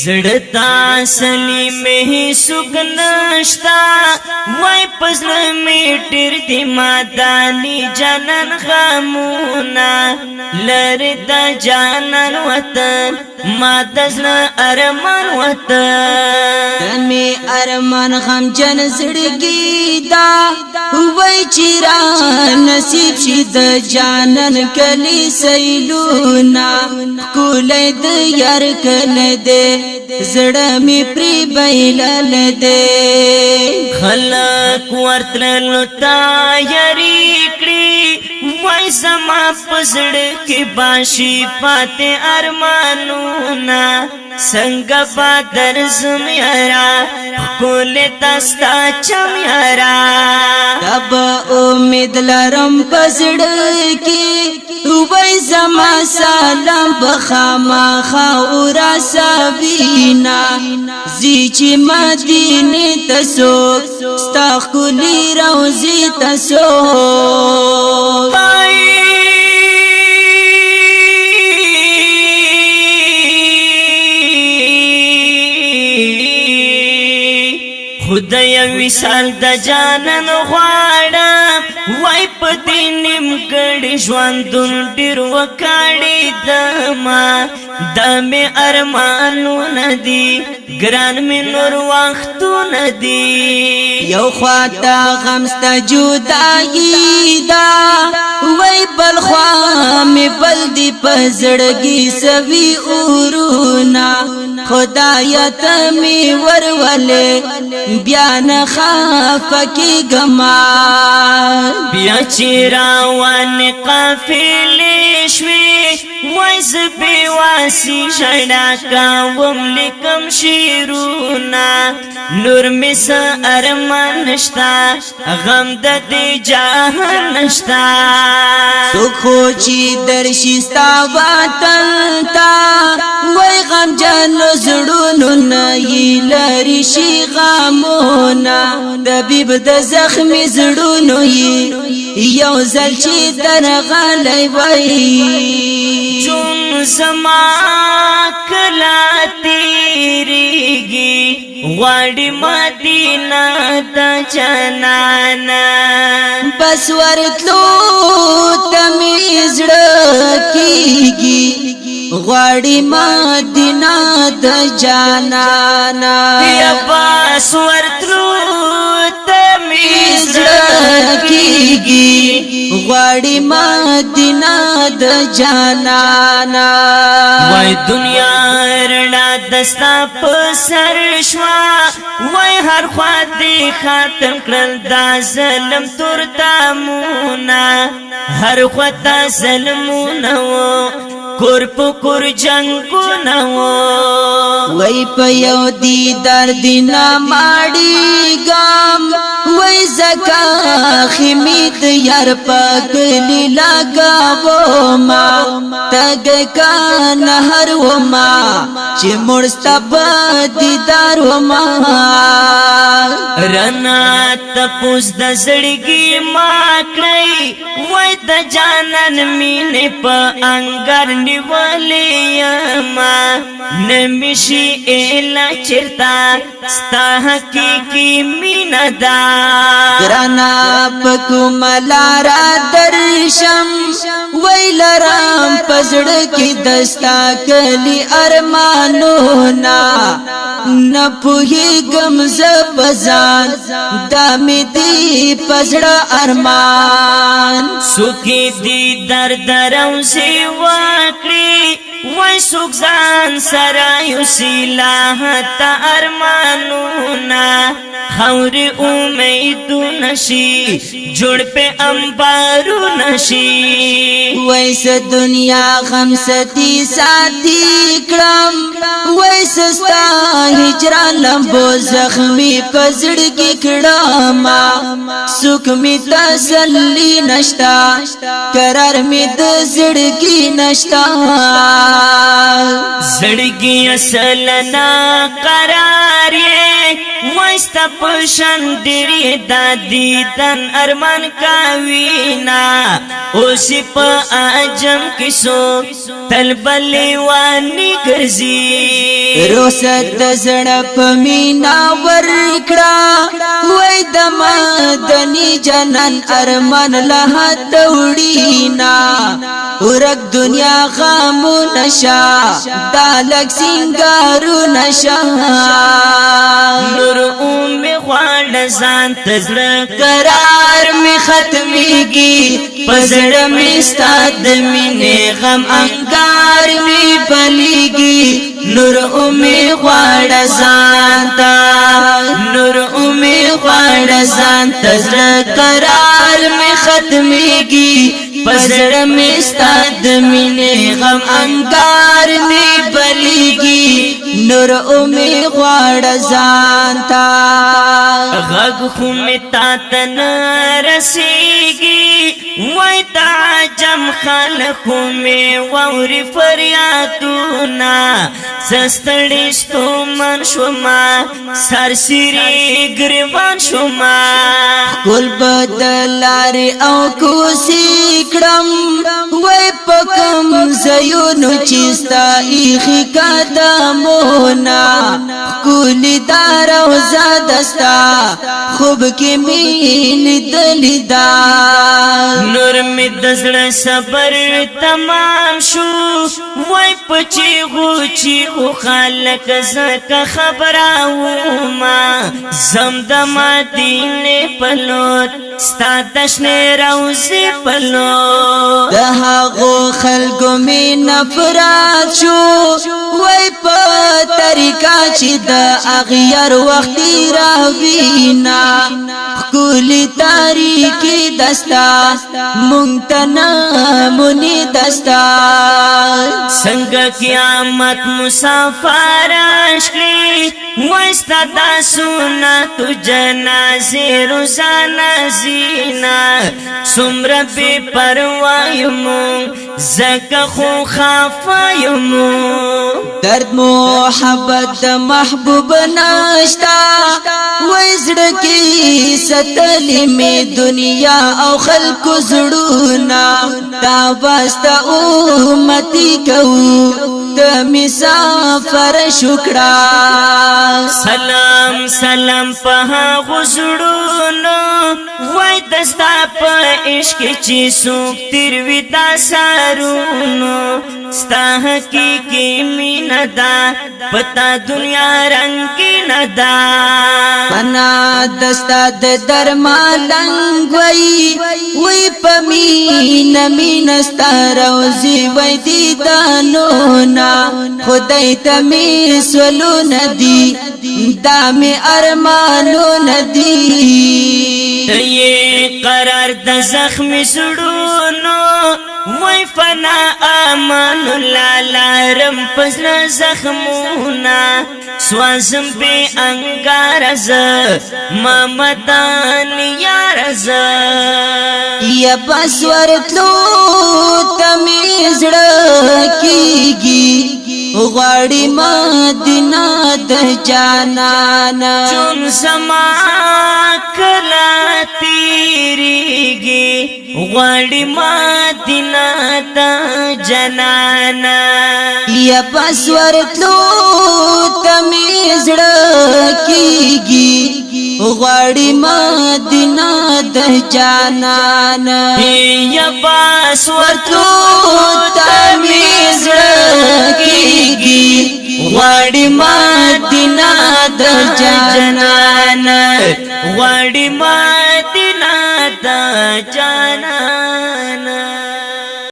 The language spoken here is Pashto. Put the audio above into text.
زړه تسلی مې سوک نشتا، وای پزړه مې ډېر دی مادانی جانان غمونه. لری د جانان وطن، ما د زړه ارمان وطن. می ارمان غم جن زړګي دا، وای چې را نصیب شي د جانن کلی سیلونا. کولې د یار کله دې، زړه می پری بیلل دې. خلق ورتللو تیاری کړی، وای زما پزړه کې باشي پاتې ارمانونه. څنګه با درزم یارا، کول تستا چم یارا. تب امید لرم پزړه کې، وای زما سلام بخامخا اورا سبینا. زی چې مدینه تسو، ستا خلی روزی تسو. خدای وصال د جانن غواړم، وای په دې نیمګړي ژوندون ډیر وکړي دما. د مې ارمانونه دي ګران، مې نور وختونه دي. یو خواته غم ست جدائی دا، وای بل خوا می بل دی پزړګي سوي اورونا. خدای ته می ورولې، بیا نه خفکی ګما. بیا چې روان قافلې شوي، وای زه بې واسی ژړا کوم، لیکم شعرونه. نور مې څه ارمان نشتا، غم د دې جهان نشتا. څوک خو چې درشي ستا وطن ته، وای غم جن زړونو نه یې لري شي غمونه. طبیب د زخمی زړونو یې، یو ځل چې درغلی وای. جون زما کلا تیریږي، غواړي مدینه د جنانا. بس ورتلو تمی زړه کیږي، غواړي مدینه د جانانا. یا بس ورتلو تمی زړه کیږي، غواړي مدینه د جانانا. وای دنیا رڼا دستا په سر شوا، وای هر خوا دې ختم کړل دا ظلم تور تامونا. هر خوا تا ظلمونه وو، کور په کور جنگونه وو. وای په یو دیدار دینا ماړی ګام، وای زکا خمیت یار پکلی لگاو ما. تگ کا نهر و ما، چې مړستا په دیدار و ما. رنا تپوس د زړګي ما کړی، وای د جانان مینې په انګر نیولې ما. نمشي الا چرتا ستا حقیقي مینا دا. ګرانا پکو ملارا درشم، ویل رام پزړه کې دستا کلی ارمانونا. نه پوهېږم زه په ځان، دا مې دی په زړه ارمان. سوکې دی در دروزې وکړي، وای سوک ځان سره یوسي لا تا ارمانونا. خاورې امیدونه شي، جوړ په امبارونه شي. ویس دنیا غم ستی ساتي کړم، ویس ستا هجران لمبو زخمی پزړ کې کړم. سوک می تسلی نشتا، قرار می د زړګي نشتا. زړګي اصل نا قرار یې، وستا وستا پشن ډېری دا دیدن ارمان کاوینا. اوس په اجم کې سو تل بلیوانی ګرځي. رخصت زړه په مینا ورکړه، وای د مدني جنن ارمان له توړینا. ورک دنیا غم نشا، دالک سنگارو نشا. نور ام غواړ ځان تزړه قرار می ختميږي، پزړه می ستاد مینه غم انګار می بلیږي. نور امي غواړ ځان تا، نور امي غواړ ځان تزړه قرار می ختميږي، پزړه می ستاد مینه غم انګار می بلیږي. نور امي غواړ ځان تا. غږ خو می تا ته نه رسیږي، وای تعجم خلق می ووري فریادونه. زستړی ستومن شوما، سر سری گریوان شوما. کل بدلاری او کوسی کړم، وای پکم زیونو چستا ایخی قدمونا. کلی دار او زدستا خوب کې می لیدلی دا. نور می د زړه صبر تمام شو، وای پچی غوچی خو خلق زکه خبراو ما. زم د مدینه پلوت ستا دشنه روزي پلوت. د هغو خلکو می نفرت شو، وای په طریقه چې د اغیار وختي راوینا. ښکلي تاریکی دستا مونږ ته نامونی دستا. څنګه قیامت مسافر شکلی، وستا دا سنت جنازه روزانه زینا. سمره بے پروا یمو، زکه خو خافا یمو. درد محبت د محبوب ناشتا، وای زړه کې ستلې می دنیا او خلق زړونه. دا واسطه امتی کو ته مسافر شکړه. سلام سلام په هغو زړونو، وای دستا په عشق چې څوک تیر وي دا سارونو. ستا حقیقي مینه ده، پتا دنیا رنګینه ده. پنا دستا د درمالنګ وای، وی پمین مین ستاروزی وای دیدانو نا. خدای ته می سولو ندی، دا می ارمانو ندی. ته قرار د زخم زړونو، وای فنا امان الله لارم پزړه زخمونه. سوازم به انګار ز ممدان یار ز. یا بس ورتلو تمی زړه کیږي، غواړي مدینه د جانان. چون زما کلا تیریږي، غواړي مدینه د جنان. یا بس ورتلو تمی زړه کیږي، غواړي مدینه د جانان. یا بس ورتلو تمی زړه کیږي، غواړي مدینه د جانان. غواړي مدینه د جانان.